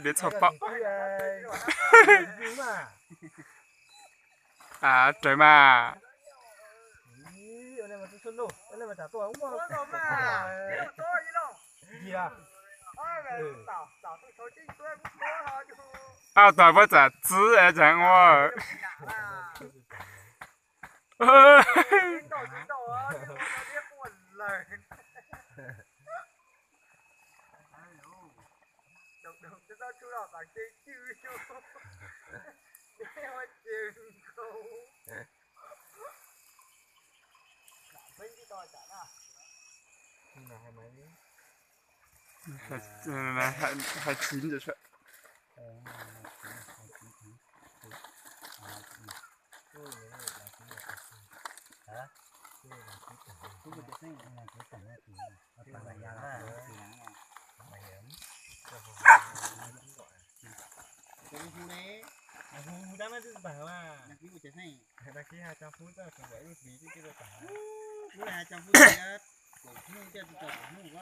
Dev txhoj pom. Raws mas. Ab, tog puab txawm txwb es tseem ua. Hais txiv. Hu ne, hu hu tab mas twb tawg mas. Đăng ký hai trăm phút, txog lub hlis twb tawg. Lub hai trăm phút, kaum hnub thiaj tsis tau kaum hnub.